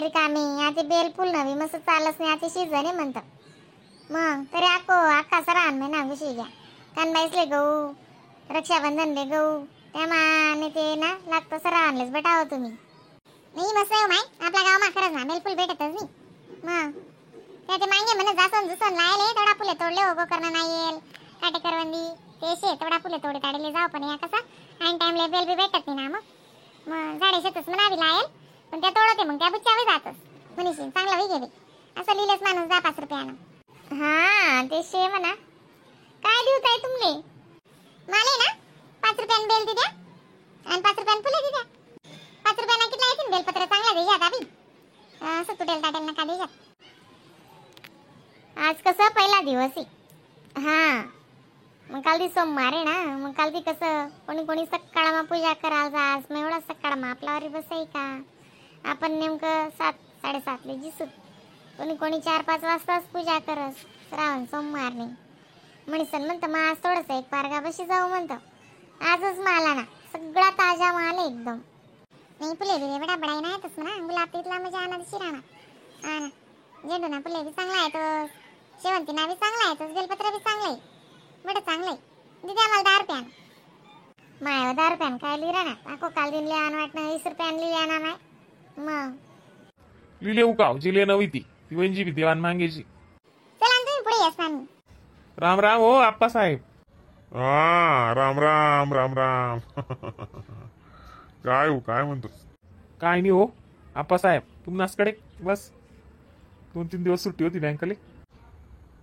रिकामी आता बेल फुल नवी मस्त चालच नाही आता सीझन आहे म्हणतं. मग तरी आको अक्का सरान महिना घुशी घ्या कानबाईसले गहू रक्षाबंधन ले गहू त्या माने ते ना लागतं सरा आणलेच बेटा हो तुम्ही. नाही मस्त आहे हो माय आपल्या गावमा खरंच ना बेलफुल भेटतच नाही. मग त्या ते मागे म्हणे जासन जुसन लायले तेवढा फुले तोडले हो गोकर्ण नाही येईल काटे करवंदी ते शे तेवढा फुले तोडे ताडले जाऊ पण या कसा ऐन टाइमला बेल बी भेटत नाही ना. मग मग झाडे शेतच म्हणावी लायल पण त्या तोडते मग त्या बुच्चावी जातच मनीषी चांगला होई गेली असं लिहिलंच माणूस 10-5 रुपयानं. हा ते शे म्हणा काय देऊ ताई तुमले माले ना 5 रुपयानं बेल दे द्या आणि 5 रुपयानं फुले दे द्या. 5 रुपयानं कितला येतील बेलपत्र चांगला देजात आम्ही असं तुटेल ताटेल नका देजात. आज कसं पहिला दिवस आहे. हा मग काल ती सोमवार आहे ना मग काल ती कसं कोणी कोणी सकाळमा पूजा करायला जास मग एवढा सकाळमा आपल्यावर बसाय का आपण नेमकं 7-7:30 जिसू कोणी कोणी 4-5 वाजताच पूजा करस श्रावण सोमवार नाही म्हणीसन म्हणतं मग आज थोडंसं एक पारगा बशी जाऊ म्हणतं. आजच माल आणा सगळा ताजा माल आहे एकदम. नाही फुले बिले बडा बडाई नाही तस म्हणा गुलाब तिथला मजा आणा शिराणा हा ना झेंडू ना फुले बी चांगला आहे तो शेवंती ना बी चांगला आहे तोच बेलपत्र बी चांगलं आहे बडं चांगलं आहे. दिदी आम्हाला 10 रुपयानं माय 10 रुपयानं काय लिहिरा ना आको काल दिन लिहा वाटणं 20 रुपयानं लिहिली आणा माय. मग लिहिले उकाव जिले नवी ती ती वंजी बी देवान मांगेची. चला तुम्ही पुढे या स्वामी. राम राम हो आप्पा साहेब. हा राम राम राम राम. काय हो काय म्हणतो? काय नाही हो आप्पा साहेब तुम्हाकडे बस 2-3 दिवस सुट्टी होती बँकले.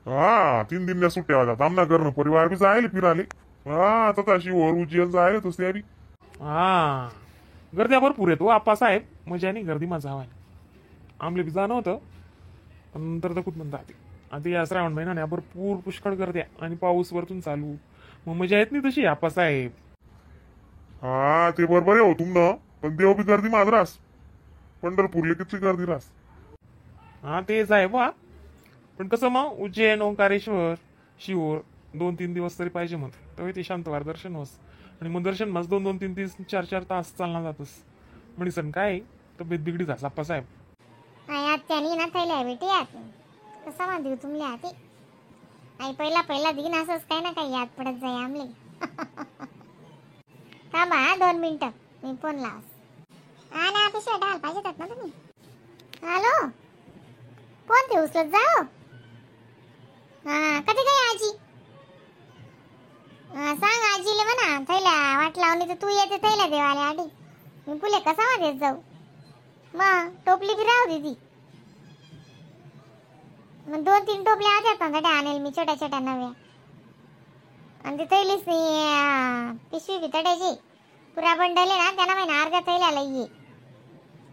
हा 3 दिन सुट्ट्या होत्या आमना करणं परिवार बी जायले फिराले. हा तशी वर उज्जैन जायले तसे बी. हा गर्द्या भरपूर येतो आप्पा साहेब मजा नाही गर्दी माझा हवा आमले बी जाणं होतं पण नंतर तर खूप म्हणतात आता या श्रावण महिना भरपूर पुष्कळ गर्द्या आणि पाऊस वरतून चालू मग मजा येत नाही तशी आप्पा साहेब. हा ते बरोबर आहे हो तुमनं पण देव बी गर्दी माझ रास पंढरपूरले किती गर्दी रास. हा तेच आहे बा पण कसं मग उज्जैन ओंकारेश्वर शिवोर 2-3 दिवस तरी पाहिजे म्हणते तेव्हा ते शांतवार दर्शन होस आणि मग दर्शन मग 2-2, 3-3, 4-4 तास चालणार जातस म्हणजे सण काय तब्येत बिगडी जास आप्पा साहेब. आत्यानी ना थैल्या बेटी आत कसा मा देऊ तुमले आती आई पहिला पहिला दिन असंच काय ना काही याद पडत जाई आमले. थांबा हा 2 मिनिटं मी फोन लावस. हा ना पिशव्या ढाल पाहिजेत ना तुम्ही. हॅलो फोन ते उचलत जाओ. हा कधी काय आजी सांग आजीले म्हणा थैल्या वाट लावली तर तू येते थैल्या देवाले आधी मी फुले कसा मा देत जाऊ मग टोपली बी राहू दे ती मग 2-3 टोपल्या आल्यात ना तड्या आणेल मी छोट्या छोट्या नव्या आणि ती थैलीच नाही पिशवी बी तड्याची पुरा बंडल आहे ना त्यांना महिना अर्ध्या थैल्या लई ये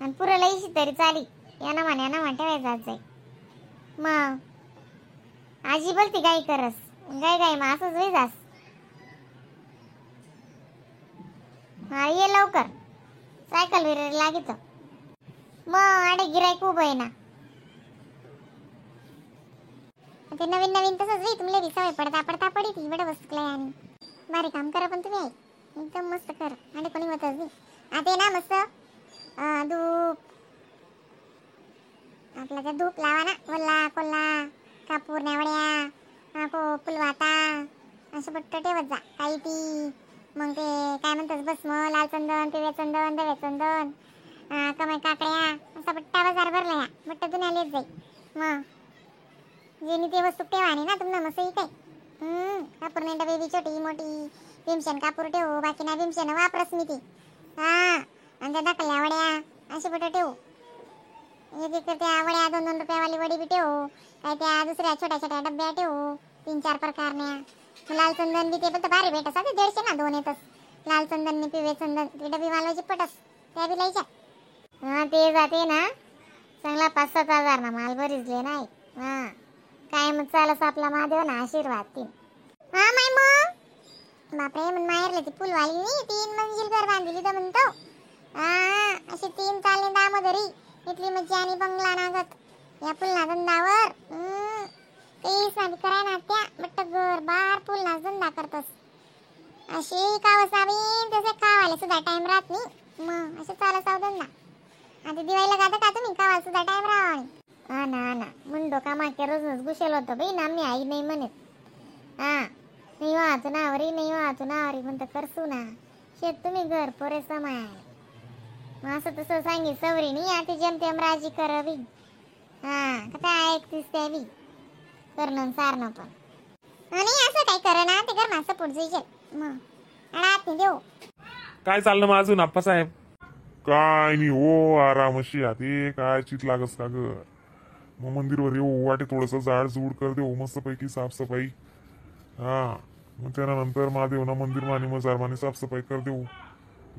आणि पुरा लईशी तरी चाली याना म्हण याना म्हण ठेवायचा जाई मग आजी बोलती गाई करस गाई गाई मग असंच होई जास. हा ये लवकर सायकल विर लागित मग आडे गिराईक उभं आहे ना ते नवीन नवीन तसंच होई तुमले बी सवय पडता पडता पडी ती बडं वस्तू आणि भारी काम करा पण तुम्ही आई एकदम मस्त कर आणि कोणी होतच नाही. आता ना मस्त धूप आपला त्या धूप लावा ना वल्ला कोल्हा कापूर नेवड्या को फुलवाता असं बट्ट ठेवत जा काही ती मग ते काय म्हणतात भस्म लाल चंदन पिवळे चंदन दवे चंदन कमाई काकड्या असा बट्टा बाजार भरला या बट्ट जुन्या लेत जाई मग जेनी ते वस्तू ठेवा ना तुम्हाला मस्त ही काय कापूर नाही डबे बी छोटी मोठी भीमसेन कापूर ठेवू बाकी ना भीमसेन वापरस मी ती. हा आणि त्या दाखल्या वड्या असे बट ठेवू एक एक त्या वड्या 2-2 रुपयावाली वडी बी ठेवू काय त्या दुसऱ्या छोट्या छोट्या डब्या ठेवू 3-4 प्रकारण्या लाल चंदन बी ते पण तर भारी भेटस आता 150 ना 2 येतस लाल चंदन पिवे चंदन ते डबी मालवायची पटस त्या बी लायच्या. हा ते जाते ना चांगला 5-7 हजार ना माल भरिजले नाही. हा काय मग चालस आपला महादेव ना आशीर्वाद तीन. हा माय मग बापरे मन माहेरले ती फुलवाली नाही 3 मंजिल घर बांधली तर म्हणतो. हा अशी 3 चालली दामोदरी इथली मज्जा आणि बंगला नागत या फुलना धंदावर तेच ना कराय ना त्या बट्ट घर बार फुलना धंदा करतस अशी कावसावी तसे खावाले सुद्धा टाइम राहत नाही मग असे चालस धंदा. आता दिवाळीला गाता का तुम्ही कावा सुद्धा टाइम राहा. हा ना हा ना मुंडो कामा के रोजच घुसेल होतं बाई ना मी आई नाही म्हणत. हा नाही वाहतो नावरी नाही वाहतो नावरी म्हणतं करसू ना शेत तुम्ही घर पोरे समाय. मग असं तसं सांगी सवरी नाही आता जेमतेम राजी कर बी. हा काय ऐकतीस त्या बी करणं सारणं पण नाही असं काय कर ना ते कर माझं पुढचं मग आणि आत नाही देऊ. काय चाललं मग अजून आप्पासाहेब? काय नाही हो आरामशी आते काय चित लागस का ग. मग मंदिरवर येऊ वाटे थोडस झाड झूड कर देऊ मस्तपैकी साफसफाई. हा मग त्यानंतर महादेव ना मंदिर माने मजार माने साफसफाई कर देऊ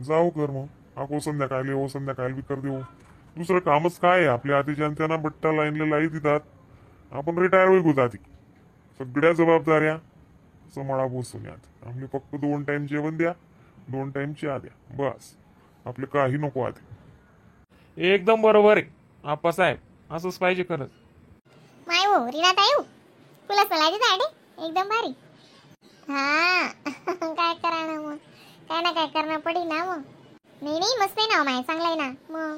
जाऊ कर मग आको संध्याकाळी हो संध्याकाळी बी कर देऊ. दुसरं कामच काय आहे आपल्या आधीच्या त्यांना बट्टा लाईनला लाई देतात आपण रिटायर होई जाती सगळ्या जबाबदाऱ्या समाळा बसून यात. आपले फक्त 2 टाइम जेवण द्या 2 टाइम चहा द्या बस आपले काही नको आधी. एकदम बरोबर आहे आप्पासाहेब असंच पाहिजे खरंच. माय हो रीना ताई हो तुला सलाह देत एकदम भारी. हा काय करा ना मग काय ना काय करणं पडी ना मग. नाही नाही मस्त आहे ना माय चांगला आहे ना मग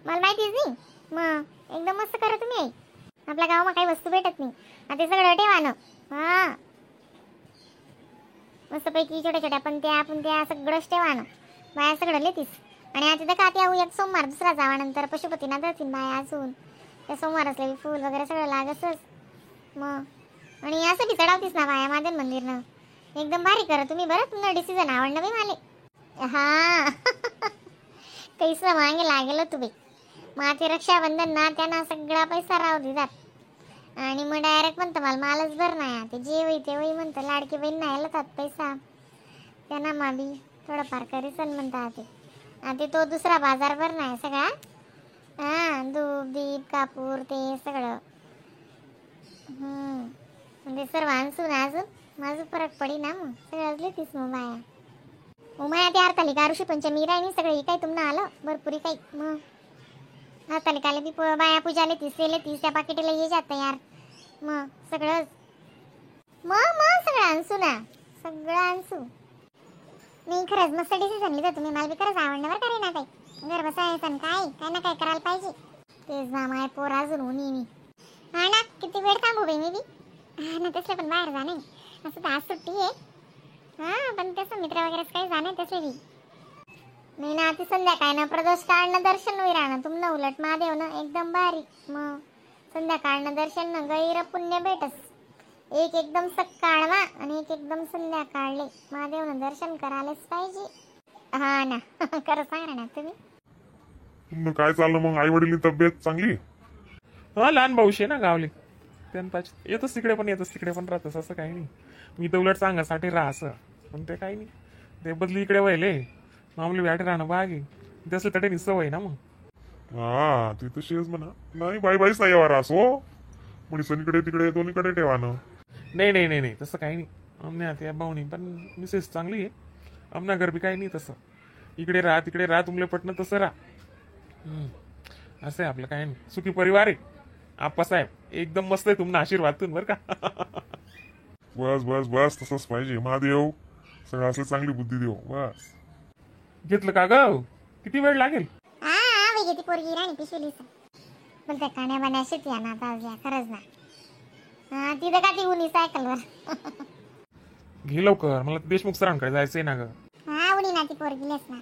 मला माहितीच नाही मग एकदम मस्त करा तुम्ही आई. आपल्या गावामा काही वस्तू भेटत नाही आता सगळं ठेवा ना. हा मस्तपैकी छोट्या छोट्या पण त्या आपण त्या सगळंच ठेवा ना बाया सगळं लेतीस. आणि आता तर का त्या एक सोमवार दुसरा जावा नंतर पशुपतीनाथ जातील बाया अजून त्या सोमवार असले फुल वगैरे सगळं लागतच मग. आणि असं बी चढावतीस ना बाया माझ्या मंदिरनं एकदम भारी करा तुम्ही बरं तुम्हाला डिसिजन आवडलं बाई मला. हा पैसा मागे लागेल तुम्ही मग ते रक्षाबंधन ना त्यांना सगळा पैसा राहू देतात आणि मग डायरेक्ट म्हणतं मला मालच भर नाही ते जे होई ते होई म्हणतं लाडकी बहीण नाही लातात पैसा त्यांना माबी थोडंफार करीसन म्हणतात ते. आता तो दुसरा बाजार भर नाही सगळा हा धूप दीप कापूर ते सगळं म्हणजे सर्व आणसू ना अजून माझं फरक पडी ना मग सगळं लेतीस मग बाया. उमाया ते हरतालिका ऋषी पंचमी राहिनी सगळं काही तुम्हाला आलं भरपुरी काही मग हरतालिकाला बी बाया पूजा लेतीस ते लेतीस त्या पाकिटीला ये जात यार मग सगळंच मग मग सगळं आणसू ना सगळं आणसू. नाही खरंच मस्त डिसिजन लिहिलं तुम्ही मला बी खरंच आवडलं बरं का रे ना ताई. घर बसायचं काय काय ना काय करायला पाहिजे तेच ना माय पोर अजून उनी मी. हा ना किती वेळ थांबू बाई मी बी. हा ना तसलं पण बाहेर जाणे असं तर आज सुट्टी आहे. हा पण तसं मित्र वगैरे काही जाणे तसले बी नाही ना. ती संध्याकाळ ना प्रदोष काळनं दर्शन होई राहणं तुम ना उलट महादेव ना एकदम भारी मग संध्याकाळनं दर्शन ना गैर पुण्य भेटस. एक एकदम सकाळवा आणि एक एकदम संध्याकाळले महादेवनं दर्शन करायलाच पाहिजे. हा ना खरं सांगा ना तुम्ही. काय चाललं मग आई वडील तब्येत चांगली? हा लहान भाऊशी आहे ना गावले त्यांना येतच तिकडे पण येतच तिकडे पण राहतस असं काही नाही. मी तर उलट सांगासाठी राहा असं पण ते काही नाही ते बदली इकडे व्हायले मामली बॅट राहणं बाग आहे तसं तडे सवय ना मग. हा ती तशीच म्हणा नाही बाई बाईच नाही यावर असो म्हणजे सनीकडे तिकडे दोन्हीकडे ठेवा ना. नाही नाही नाही नाही तसं काही नाही. आमने त्या भाऊनी पण मिसेस चांगली आहे आमना घर बी काही नाही तसं इकडे राहा तिकडे राहा तुमले पटणं तसं राहा. असं आहे आपलं काही नाही सुखी परिवार आहे आप्पासाहेब एकदम मस्त आहे तुमना आशीर्वाद बरं का. बस बस बस तसंच पाहिजे महादेव सगळं असं चांगली बुद्धी देऊ बस. घेतलं का ग किती वेळ लागेल? हा ती पोरगी राणी पिशवी बोलते काण्या बाण्या शेती ना आता खरंच ना. हा तिथं का ती उनी सायकलवर घे लवकर मला देशमुख सरांकडे जायचंय ना ग. हा उनी ना ती पोरगी लेस ना.